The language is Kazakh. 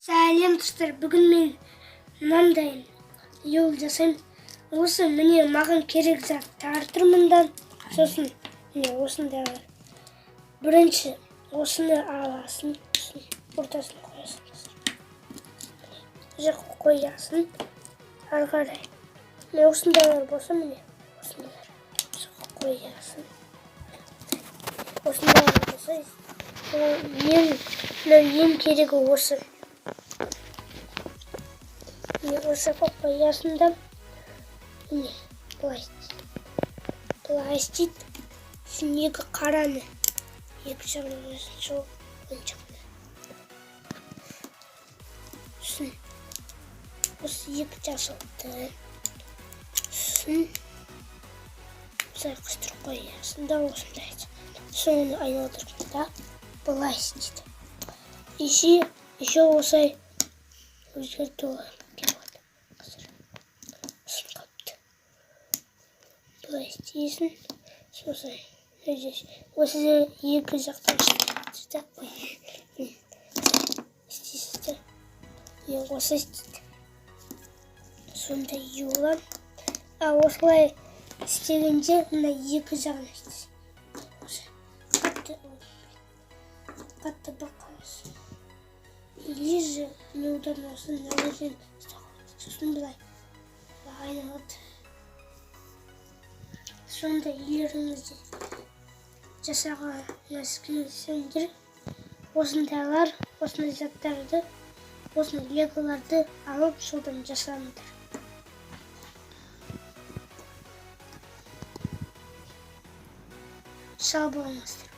Сәлем, достар! Бүгін мен мынандай жол жасаймын. Осы міне маған керек заттар тұр мында. Сосын міне осындай. Бірінші осыны аласың, сосын ортасына қоясың. Мына жаққа қоясың. Ары қарай. Міне осындайлар болса, міне осындайлар. Осы қоясың. Осындайлар болса, ол ең мынау ең керегі осы. Міне осы қоясың да, міне былай істейді. Былай істейді. Сосын екі қараны екі жағынан қоясың, сол оң жағына. Сосын осы екі жасылды. Сосын осылай қыстырып қоясың да, осындай. Сосын оны айналдырып да былай істейді. Еще осылай өзгертуге болады. Қазір сосын қалыпты. Былай істейсің. Сосын здесь осы екі жақтан істейсіз да, істейсіз да, міне осы істейді. Сондай юла. А осылай істегенде мына екі жағын істейсің. Осы қатты қатты бір қоясың. Или же неудобно болса, мына жерден сосын былай былай айналады. Сондай үйлеріңізде жасаған келсеңдер, осындайлар, осындай заттарды, осындай леголарды алып содан жасаңдар. Сау болыңыздар.